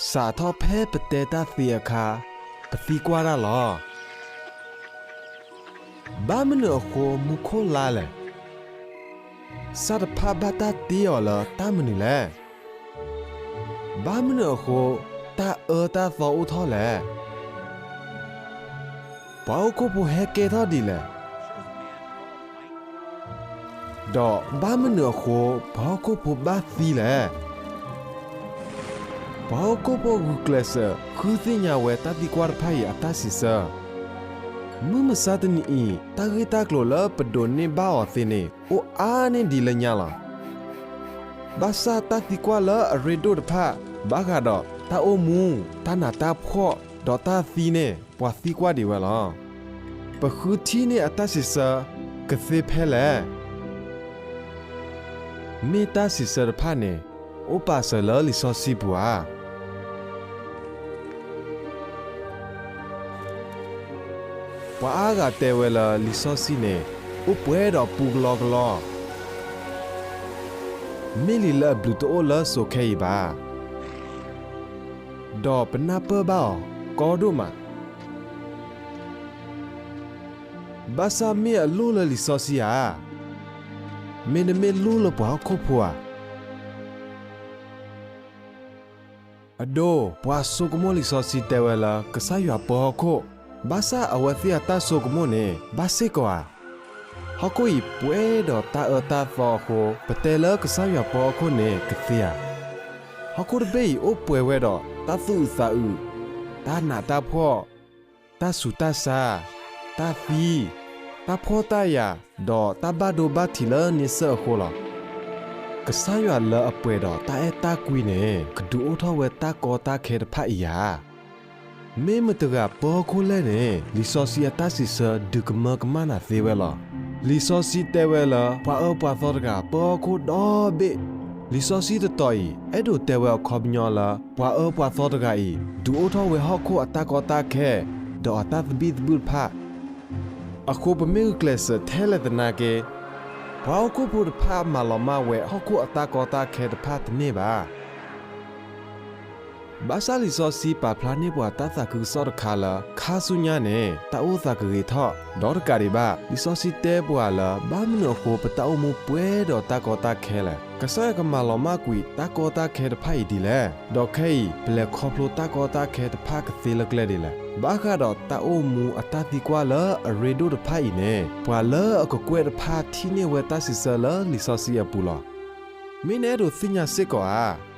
စးထီၣ်ဖဲပတဲတၢ်သ့အခါ, ပသံကွၢ်တၢ်လီၤ. ဘၣ်မနုၤအဃိမူခိၣ်လါလဲၣ်. စၢ်တဖၣ်ဘၣ်တၢ်တ့အီၤလၢတၢ်မနုၤလဲၣ်. ဘၣ်မနုၤအဃိတၢ်အၢတၢ်သီအိၣ်ထီၣ်လဲၣ်. ပှၤဟီၣ်ခိၣ်ဖိဟဲကဲထီၣ်ဒ်လဲၣ်. ဒီးဘၣ်မနုၤအဃိပှၤဟီၣ်ခိၣ်ဖိဘၣ်သံလဲၣ်. ပှၤဟီၣ်ခိၣ်ဖိဂုာ်ကျဲးစၢးဃုသ့ၣ်ညါဝဲတၢ်သံကွၢ်တဖၣ်အံၤအတၢ်စံးဆၢ. မုၢ်မဆါတနံၤအံၤ တၢ်ဂ့ၢ်တၢ်ကျိၤလၢပဒိးန့ၢ်ဘၣ်အီၤသ့န့ၣ် အိၣ်အါန့ၢ်ဒံးလၢညါလီၤ. ဘၣ်ဆၣ်တၢ်သံကွၢ်လၢအရ့ဒိၣ်တဖၣ် ဘၣ်ဃးဒီးတၢ်အိၣ်မူ, တၢ်နးတၢ်ဖှီၣ်, ဒီးတၢ်သံန့ၣ် ပှၤသံကွၢ်ဒံးဝဲလီၤ. ပဃုထံၣ်န့ၢ်အတၢ်စံးဆၢကသ့ဖဲလဲၣ်. မ့ၢ်တၢ်စံးဆၢတဖၣ်န့ၣ် အိၣ်ပာ်စၢၤလၢလံာ်စီဆှံပူၤဧါ. ပှၤအါဂၤတဲဝဲလၢလံာ်စီဆှံန့ၣ် အိၣ်ပှဲၤဒီးပူကလီကလီ, မ့ၢ်လံာ်လၢအဘျုးတအိၣ်လၢစိၤခဲအံၤဘၣ်. ဒီးပနၢ်ပၢၢ်ဘၣ်အီၤကီဒိၣ်မး. ဘၣ်ဆၣ်မ့ၢ်အလိၣ်လၢလံာ်စီဆှံဧါ, မ့တမ့ၢ်လိၣ်လၢပှၤဟီၣ်ခိၣ်ဖိဧါ. အဒိ, ပှၤဆိကမိၣ်လံာ်စီဆှံတဲဝဲလၢကစၢ်ယွၤပၢဟီၣ်ခိၣ်, ဘၣ်ဆၣ်အဝဲသ့ၣ်အတၢ်ဆိကမိၣ်န့ၣ် ဘၣ်စ့ၢ်ကီးဧါ. ဟီၣ်ခိၣ်အံၤပှဲၤဒီးတၢ်အၢတၢ်သီအဃိ ပတဲလၢကစၢ်ယွၤပၢဟီၣ်ခိၣ်န့ၣ်ကသ့ဧါ. ဟီၣ်ခိၣ်တဘ့ၣ်အံၤအိၣ်ပှဲၤဝဲဒီးတၢ်သူၣ်အုးသးအုး, တၢ်နးတၢ်ဖှီၣ်, တၢ်ဆူးတၢ်ဆါ, တၢ်သံ, တၢ်ဖှီၣ်တၢ်ယာ်, ဒီးတၢ်ဘၣ်ဒိဘၣ်ထံးလၢန့ဆၢၣ်အဃိလီၤ. ကစၢ်ယွၤလၢအပှဲၤဒီးတၢ်အဲၣ်တၢ်ကွံန့ၣ် ကဒုးအိၣ်ထီၣ်ဝဲတၢ်ကီတၢ်ခဲတဖၣ်အံၤဧါ. မ့ၢ်မတဂၤပၢဟီၣ်ခိၣ်လဲၣ်န့ၣ် လံာ်စီဆှံအတၢ်စံးဆၢဒုးကမၢကမၣ်နၤသ့ဝဲလီၤ. လံာ်စီဆှံတဲဝဲလၢပှၤအၢပှၤသီတဂၤပၢဟီၣ်ခိၣ်ဒီဘ့ၣ်. လံာ်စီဆှံတတီၤအံၤ အဲၣ်ဒိးတဲဝဲအခီပညီလၢ ပှၤအၢပှၤသီတဂၤအံၤ ဒုးအိၣ်ထီၣ်ဝဲဟီၣ်ခိၣ်အတၢ်ကီတၢ်ခဲ ဒီးအတၢ်သဘံၣ်သဘုၣ်တဖၣ်. အဃိပမ့ၢ်ဂုာ်ကျဲးစၢးထဲလဲၣ်သနာ်က့, ပှၤဟီၣ်ခိၣ်ဖိတဖၣ်မၤလီၤမၢ်ဝဲဟီၣ်ခိၣ်အတၢ်ကီတၢ်ခဲတဖၣ်တန့ၢ်ဘၣ်. ဘၣ်ဆၣ်လံာ်စီဆှံပာ်ဖျါန့ၢ်ပှၤတၢ်သးခုကစီၣ်တခါလၢ ခါဆူညါန့ၣ် တၢ်အိၣ်သးကဂ့ၤထီၣ်, ဒီးတကးဒံးဘၣ် လံာ်စီဆှံတဲပှၤလၢ ဘၣ်မနုၤအဃိပတၢ်အိၣ်မူပှဲၤဒီးတၢ်ကီတၢ်ခဲလဲၣ်. ကစၢ်ယွၤကမၤလီၤမၢ်ကွံာ်တၢ်ကီတၢ်ခဲတဖၣ်အံၤဒ်လဲၣ်. ဒီးခဲအံၤ ပလဲၤခီဖျိတၢ်ကီတၢ်ခဲတဖၣ်ကသ့လၢကျဲဒ်လဲၣ်. ဘၣ်ဃးဒီးတၢ်အိၣ်မူအတၢ်သံကွၢ်လၢအရ့ဒိၣ်တဖၣ်အံၤန့ၣ် ပှၤလၢအကကွဲၢ်တဖၣ်ထံၣ်န့ၢ်ဝဲတၢ်စံးဆၢလၢလံာ်စီဆှံအပူၤလီၤ. မ့ၢ်နအဲၣ်ဒိးသ့ၣ်ညါစ့ၢ်ကီးဧါ.